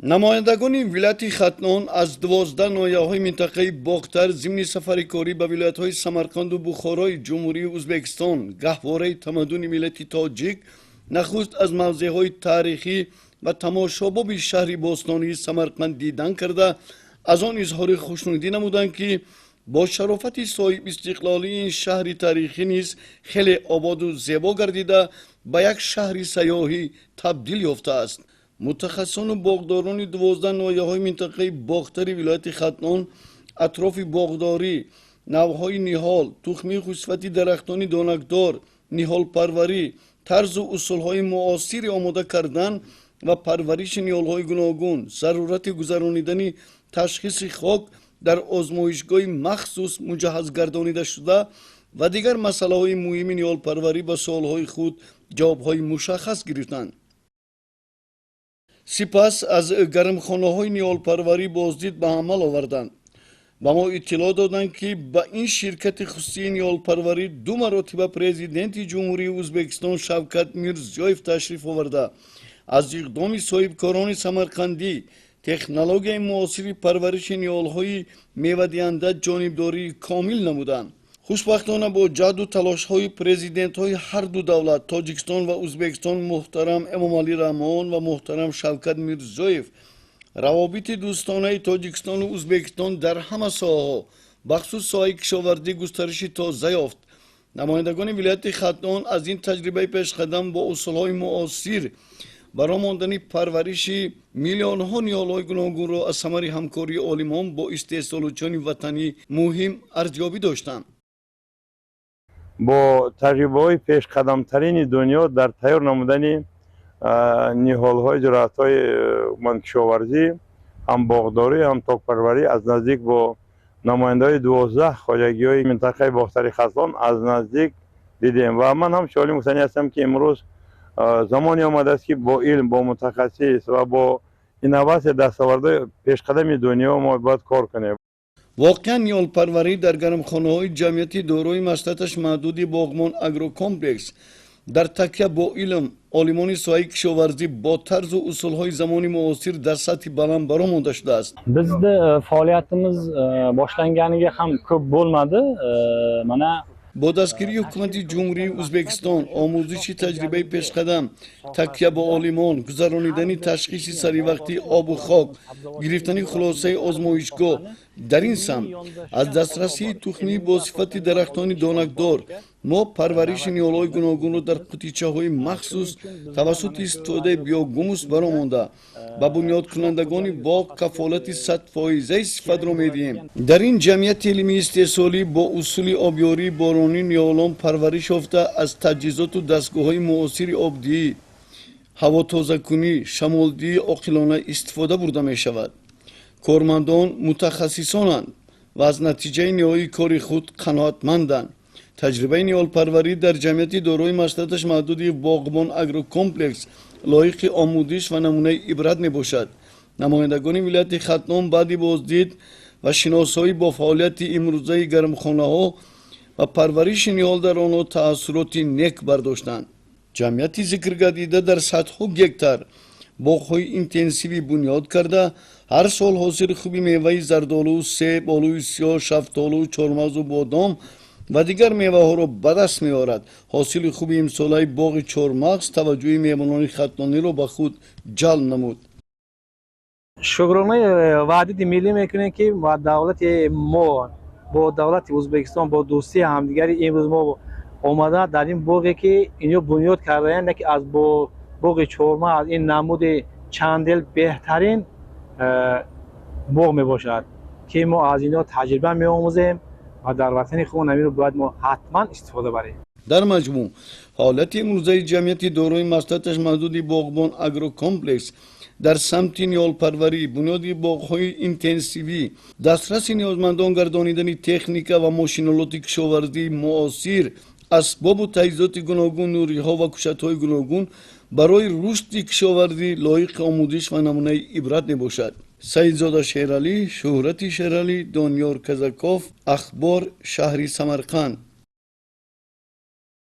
Намояндагони вилояти Хатлон аз 12 ноҳияҳои минтақаи Бохтар зимни сафари корӣ ба вилоятҳои Самарқанду Бухорои Ҷумҳурии Ӯзбекистон, гаҳвораи тамаддуни миллати тоҷик, нахуст аз мавзеъҳои таърихӣ ва тамошобоби шаҳри бостонии Самарқанд дидан карда, аз он изҳори хушнудӣ намуданд, ки бо шарофати соҳибистиқлолии ин шаҳри таърихӣ низ хеле ободу зебо гардида, ба як шаҳри сайёҳӣ табдил ёфтааст. Мутахассисону боғдорони 12 ноҳияҳои минтақаи Бохтари вилояти Хатлон атрофи боғдорӣ, навъҳои ниҳол, тухмии хушсифати дарахтони донакдор, ниҳолпарварӣ, тарзу усулҳои муосири омода кардан ва парвариши ниҳолҳои гуногун, зарурати гузаронидани ташхиси хок дар озмоишгоҳи махсус муҷаҳҳаз гардонидашуда ва дигар масъалаҳои муҳими ниҳолпарварӣ ба суолҳои худ ҷавобҳои мушаххас гирифтанд. Сипас аз гармхонаҳои ниҳолпарварӣ боздид ба амал оварданд. Ба мо иттилоъ доданд, ки ба ин ширкати хусусии ниҳолпарварӣ ду маротиба Президенти Ҷумҳурии Ӯзбекистон Шавкат Мирзиёев ташриф оварда, аз иқдоми соҳибкорони самарқандӣ, технологияи муосири парвариши ниҳолҳои мевадиҳанда ҷонибдории комил намуданд. Хушбахтона, бо ҷаҳду талошҳои президентҳои ҳарду давлат, Тоҷикистон ва Ӯзбекистон, муҳтарам Эмомалӣ Раҳмон ва муҳтарам Шавкат Мирзиёев, равобити дӯстонаи Тоҷикистону Ӯзбекистон дар ҳама соҳаҳо, бахусус соҳаи кишоварзӣ, густариши тоза ёфт. Намояндагони вилояти Хатлон аз ин таҷрибаи пешқадам бо усулҳои муосир барои мондани парвариши миллионҳо ниҳолҳои гуногунро аз самари ҳамкории олимон бо истеҳсолучиёни ватанӣ муҳим арзёбӣ доштанд. Бо таҷрибаҳои пешқадамтарини дунё дар тайёр намудани ниҳолҳои зироатҳои кишоварзӣ, ҳам боғдорӣ, ҳам токпарварӣ, аз наздик бо намояндаҳои 12 хоҷагиҳои минтақаи Бохтари Хатлон аз наздик дидем. Ва ман ҳам шоҳили гуфтанӣ ҳастам, ки имрӯз замоне омадааст, ки бо илм, бо мутахассис ва бо инноватсия, дастовардҳои пешқадами дунё мо бояд кор кунем. Воқеан, ниҳолпарварӣ дар гармхонаҳои ҷамъияти дорои масъулияташ маҳдуди «Боғбон Агрокомплекс» дар такя бо илм, олимони соҳаи кишоварзӣ бо тарзу усулҳои замони муосир дар сатҳи баланд бароҳ монда шудааст. Bizni faoliyatimiz boshlanganiga ham ko'p bo'lmadi. Mana Бо дастгирии ҳукумати Ҷумҳурии Ӯзбекистон, омӯзиши таҷрибаи пешқадам, такя ба олимон, гузаронидани ташхиси саривақтии обу хок, гирифтани хулосаи озмоишгоҳ дар ин самт, аз дастрасии тухмии бо сифати дарахтони донакдор, мо парвариши ниҳолҳои гуногунро дар қутичаҳои махсус тавассути истифодаи биогумус бароҳ монда, ба бунёдкунандагони боғ кафолати 100-фоизаи сифатро медиҳем. Дар ин ҷамъияти илмии истеҳсолӣ бо усули обёрии боронӣ ниҳолон парвариш ёфта, аз таҷҳизоту дастгоҳҳои муосири обдиҳӣ, ҳавотозакунӣ, шамолдиҳии оқилона истифода бурда мешавад. Кормандон мутахассисонанд ва аз натиҷаи ниҳоии кори худ қаноатманданд. Таҷрибаи ниҳолпарварӣ дар ҷамъияти дорои масъулияташ маҳдуди «Боғбон Агрокомплекс» лоиқи омӯзиш ва намунаи ибрат мебошад. Намояндагони вилояти Хатлон баъди боздид ва шиносоӣ бо фаъолияти имрӯзаи гармхонаҳо ва парвариши ниҳол дар онҳо таассуроти нек бардоштанд. Ҷамъияти зикргардида дар садҳо гектар боғҳои интенсивӣ бунёд карда, ҳар сол ҳосили хуби меваи зардолу, себ, олӯи сиёҳ, шафтолу, чормағзу бодом ва дигар меваҳоро ба даст меорад. Ҳосили хуби имсолаи боғи чормағз таваҷҷӯҳи меҳмонони хатлониро ба худ ҷалб намуд. Шукронаи ваҳдати миллӣ мекунем, ки ба давлати мо бо давлати Ӯзбекистон бо дӯстии ҳамдигари имрӯз мо омада дар ин боғе, ки инё бунёд кардаанд, яке аз боғи чормағз, ин намуди чандел беҳтарин боғ мебошад, ки мо аз ино таҷриба меомӯзем ва дар ватани худ ҳаминро бояд мо ҳатман истифода барем. Дар маҷмӯъ, фаъолияти имрӯзаи ҷамъияти дорои масъулияташ маҳдуди «Боғбон Агрокомплекс» дар самти ниҳолпарварӣ, бунёди боғҳои интенсивӣ, дастраси ниёзмандон гардонидани техника ва мошинолоти кишоварзии муосир, асбобу таҷҳизоти гуногун, нуриҳо ва кушатҳои гуногун барои рушди кишоварзӣ лоиқи омӯзиш ва намунаи ибрат мебошад. Саидзода Шералӣ, Шӯҳрати Шералӣ, Дониёр Казаков, «Ахбор», шаҳри Самарқанд.